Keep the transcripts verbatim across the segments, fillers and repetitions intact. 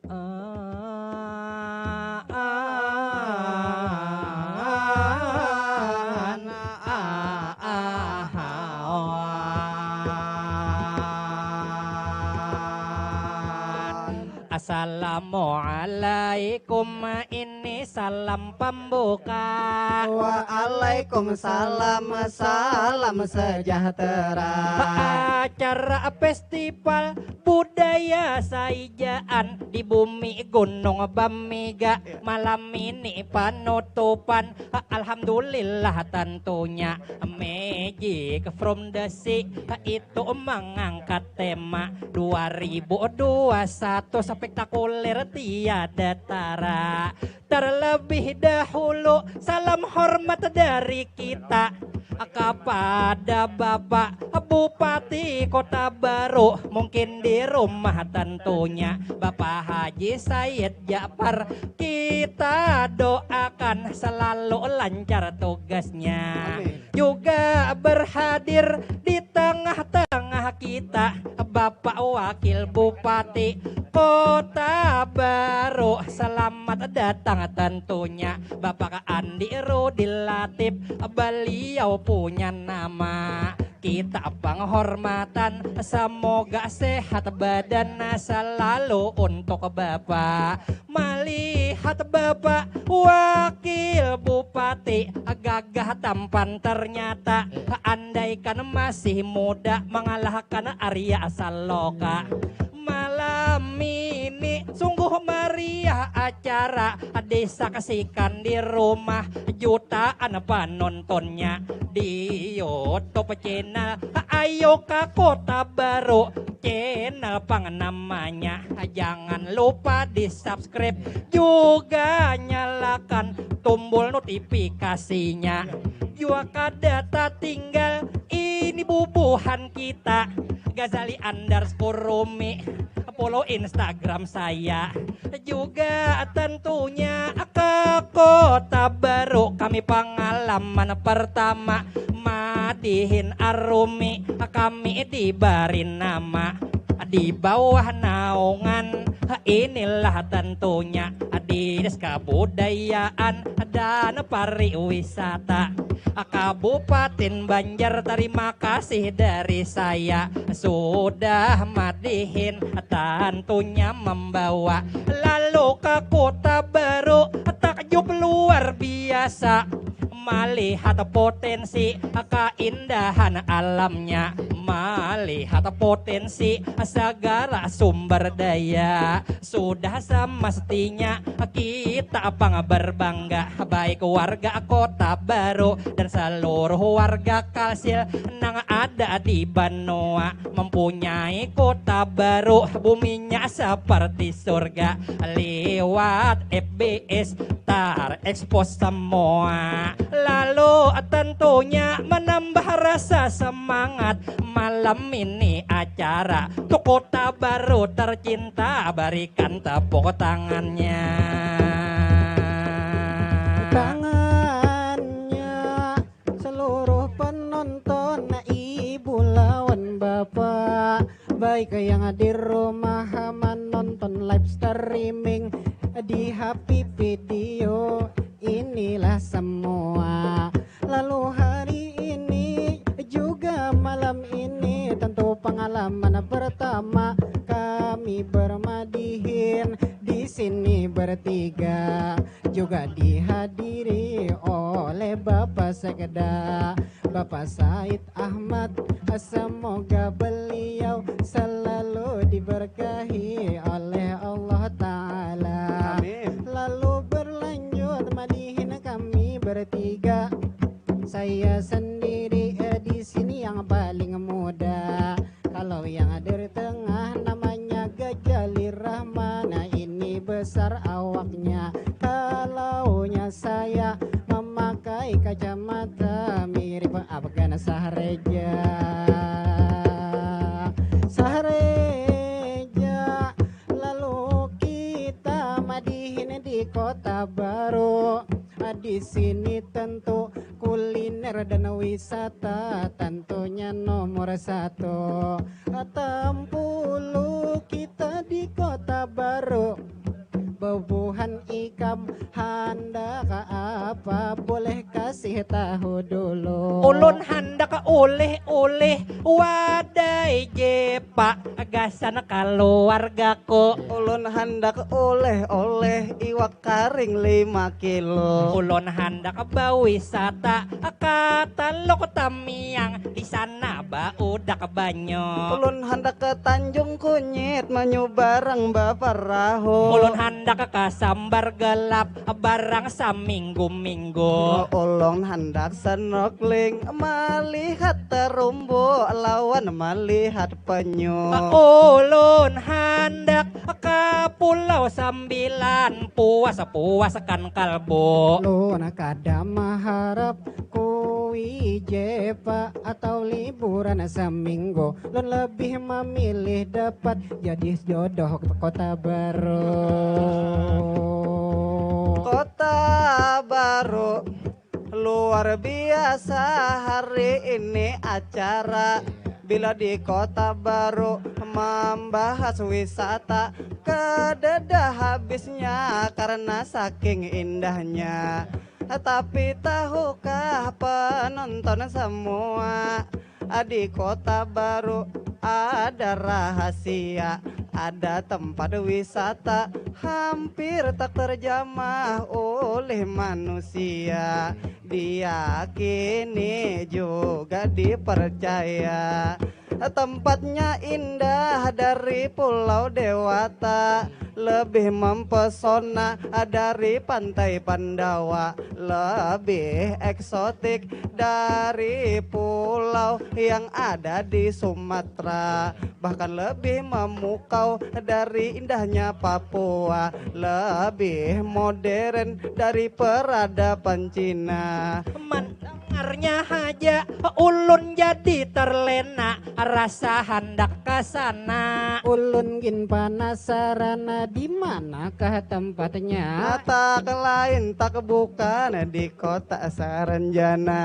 Assalamualaikum, ini salam pembuka. Waalaikumsalam, salam sejahtera. Acara festival budaya saijaan di bumi gunung Bamiga. Malam ini panutupan, alhamdulillah tentunya. Magic from the sea itu mengangkat tema dua ribu dua satu spektakuler tiada tara. Terlebih dahulu, salam hormat dari kita kepada Bapak Bupati Kota Baru. Mungkin di rumah tentunya Bapak Haji Said Ja'far. Kita doakan selalu lancar tugasnya. Amin. Juga berhadir di tengah-tengah kita Bapak Wakil Bupati Kota Baru. Selamat datang tentunya Bapak Andi Rudi Latif. Beliau punya nama kita penghormatan. Semoga sehat badan selalu untuk Bapak. Melihat Bapak Wakil Bupati gagah tampan ternyata. Andaikan masih muda mengalahkan Arya Saloka. Malam ini sungguh meriah acara disaksikan di rumah jutaan penontonnya di YouTube channel Ayo ka Kota Baru, channel pang namanya. Jangan lupa di subscribe juga nyalakan tombol notifikasinya. Jua kada tatinggal ini bubuhan kita Gazali underscore Rumi. Follow Instagram saya juga tentunya. Ke Kota Baru kami pengalaman pertama madihin Arumi, kami diberi nama di bawah naungan inilah tentunya Dinas Kebudayaan dan Pariwisata Kabupaten Banjar. Terima kasih dari saya sudah madihin, tentunya membawa lalu ke Kota Baru. Takjub luar biasa melihat potensi keindahan alamnya, melihat potensi segala sumber daya. Sudah semestinya kita pang berbangga, baik warga Kota Baru dan seluruh warga Kalsel nang ada di banua, mempunyai Kota Baru, buminya seperti surga. Liwat F B S terekspos semua, lalu tentunya menambah rasa semangat. Malam ini acara untuk Kota Baru tercinta, berikan tepuk tangannya. Tangannya seluruh penonton, ibu lawan bapak, baik yang di rumah menonton live streaming di Happy Video, inilah semua. Lalu hari ini juga malam ini tentu pengalaman pertama kami bermadihin di sini bertiga, juga dihadiri oleh Bapak Sekda, Bapak Said Ahmad. Semoga beliau selalu diberkahi oleh Allah Ta'ala. Amin. Lalu berlanjut madihin kami bertiga. Saya sendiri, eh, di sini yang paling muda. Kalau yang di tengah namanya Gajali Rahman, nah, ini besar awaknya. Kalaunya saya memakai kacamata mirip Afgan Sahreja. Sahreja, lalu kita madihin di Kota Baru. Di sini tentu kuliner dan wisata tentunya nomor satu. Tampulu kita di Kota Baru. Buhan ikam handak apa? Boleh kasih tahu dulu. Ulun handak ulih-ulih wadai jepa gasan kaluargaku. Ulun handak oleh-oleh iwak karing lima kilo. Ulun handak bawisata ka Teluk Tamiang, di sana baudak banyu. Ulun handak ke Tanjung Kunyit manyubarang baparahu. Ulun handak ka Sambar Gelap barang saminggu-minggu. Ulun handak snorkeling malihat terumbu lawan malihat penyu. Ulun handak ka Pulau Sambilan puas-puaskan kalbu. Ulun kada maharap kuwi jepa atau liburan seminggu. Ulun lebih memilih dapat jadi jodoh ke kota baru. Kota baru luar biasa hari ini acara. Bila di kota baru membahas wisata, kadada habisnya karena saking indahnya. Tapi tahukah penonton semua, di kota baru ada rahasia, ada tempat wisata hampir tak terjamah oleh manusia. Diyakini juga dipercaya. Tempatnya indah dari Pulau Dewata, lebih mempesona dari Pantai Pandawa, lebih eksotik dari pulau yang ada di Sumatera, bahkan lebih memukau dari indahnya Papua, lebih modern dari peradaban Cina. Mandangarnya haja ulun jadi terlena, rasa handak ka sana. Ulun gin panasaran di manakah tempatnya? Tak lain tak bukan di kota Saranjana.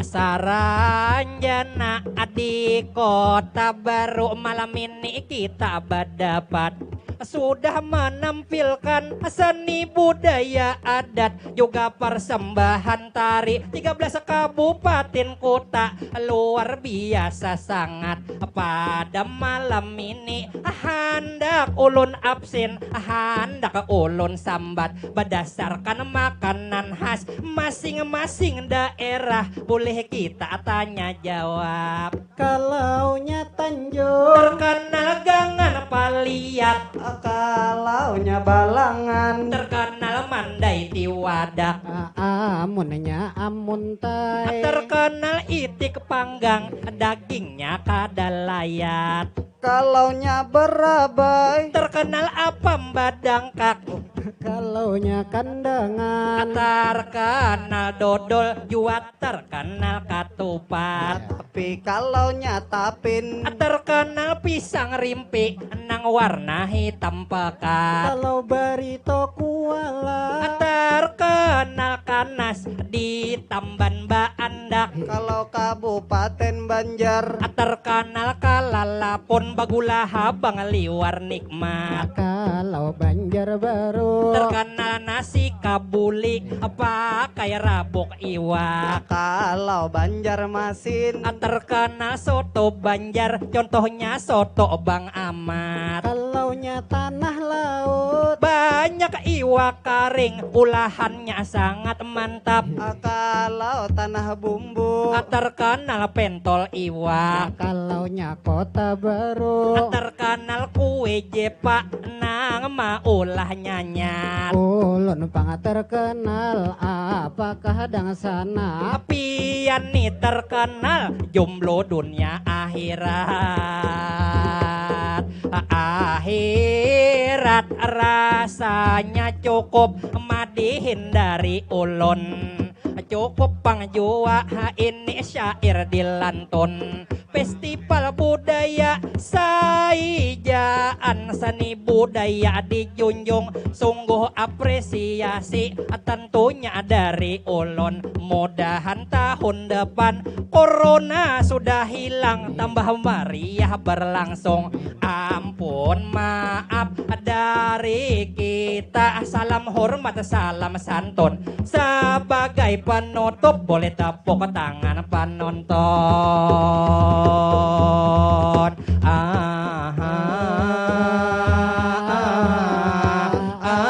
Saranjana di kota baru, malam ini kita badapat. Sudah menampilkan seni budaya adat, juga persembahan tari tiga belas kabupaten kota, luar biasa sangat. Pada malam ini handak ulun absen, handak ulun sambat badasarkan makanan khas masing-masing daerah. Boleh kita tanya jawab. Kalaunya Tanjung, terkenal gangan paliat. Kalaunya Balangan, terkenal mandai tiwadak. Amunnya Amuntai, terkenal itik panggang, dagingnya kada layat. Kalaunya Barabai, terkenal apam badangkak. Kalaunya Kandangan, terkenal dodol jua terkenal katupat. Tapi kalaunya Tapin, terkenal pisang rimpi nang warna hitam pekat. Kalau Barito Kuala, terkenal kanas di Tamban Baandak. Kalau Kabupaten Banjar, terkenal kalalapun bagula habang liwar nikmat. Kalau Banjarbaru, terkenal nasi kabuli pakai rabuk iwak. Kalau Banjarmasin, terkenal soto Banjar, contohnya soto Bang Amat. Kalaunya Tanah Laut, banyak iwak karing, ulahannya sangat mantap. Kalau Tanah Bumbu, terkenal pentol iwak. Kalaunya Kota Baru, terkenal kue jepa nang maulah nyanyat. Ulun pang terkenal apakah dangsana? Pian ni terkenal jomblo dunia akhirat. Akhirat rasanya cukup madihin dari ulun. Cukup pang jua ini syair dilantun. Festival budaya saijaan, seni budaya dijunjung, sungguh apresiasi tentunya dari ulun. Mudahan tahun depan corona sudah hilang, tambah meriah berlangsung. Ampun maaf Dari kita salam hormat, salam santun. Sebagai penutup boleh tepuk tangan penonton. Aha, aha, aha.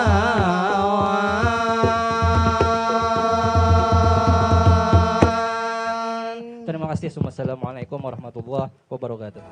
Terima kasih semua. Assalamualaikum warahmatullahi wabarakatuh.